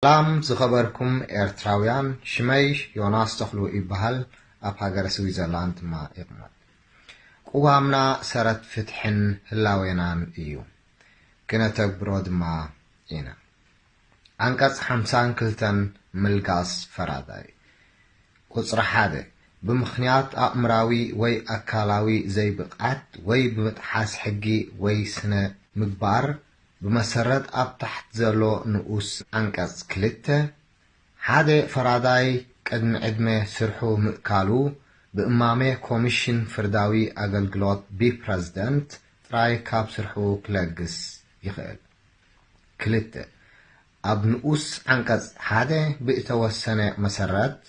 ሰላም ዝኸበርኩም ኤርትራውያን፣ ሽመይ ዮናስ ተኽሉ ይበሃል፣ ኣብ ሃገረ ስዊዘርላንድ ድማ ይቕመጥ። ቅዋምና ሰረት ፍትሕን ህላዌናን እዩ፣ ክነተግብሮ ድማ ኢና። ዓንቀጽ ሓምሳን ክልተን ምልጋስ ፈራዳይ። ቁጽሪ ሓደ፣ ብምኽንያት ኣእምራዊ ወይ ኣካላዊ ዘይብቕዓት ወይ ብምጥሓስ ሕጊ ወይ ስነ ምግባር፣ ብመሰረት ኣብ ታሕቲ ዘሎ ንኡስ ዓንቀጽ ክልተ፣ ሓደ ፈራዳይ ቅድሚ ዕድመ ስርሑ ምእካሉ ብእማመ ኮሚሽን ፍርዳዊ ኣገልግሎት ብፕረዚደንት ጥራይ ካብ ስርሑ ክለግስ ይኽእል። ክልተ፣ ኣብ ንኡስ ዓንቀጽ ሓደ ብእተወሰነ መሰረት፣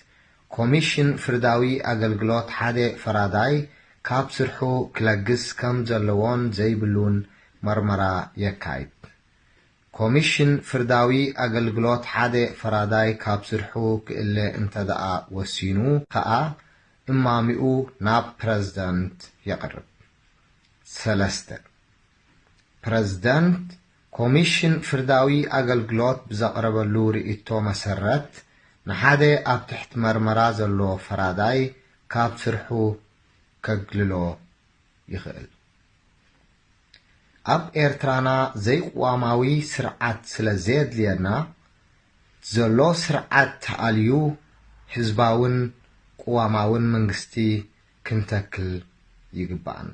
ኮሚሽን ፍርዳዊ ኣገልግሎት ሓደ ፈራዳይ ካብ ስርሑ ክለግስ ከም ዘለዎን ዘይብሉን መርመራ የካይድ። ኮሚሽን ፍርዳዊ ኣገልግሎት ሓደ ፈራዳይ ካብ ስርሑ ክእለ እንተደኣ ወሲኑ ከኣ እማሚኡ ናብ ፕረዚደንት የቕርብ። ሰለስተ፣ ፕረዚደንት ኮሚሽን ፍርዳዊ ኣገልግሎት ብዘቕረበሉ ርእይቶ መሰረት፣ ንሓደ ኣብ ትሕቲ መርመራ ዘሎ ፈራዳይ ካብ ስርሑ ከግልሎ ይኽእል። ኣብ ኤርትራና ዘይቅዋማዊ ስርዓት ስለ ዘየድልየና፣ ዘሎ ስርዓት ተኣልዩ ህዝባውን ቅዋማውን መንግስቲ ክንተክል ይግብኣና።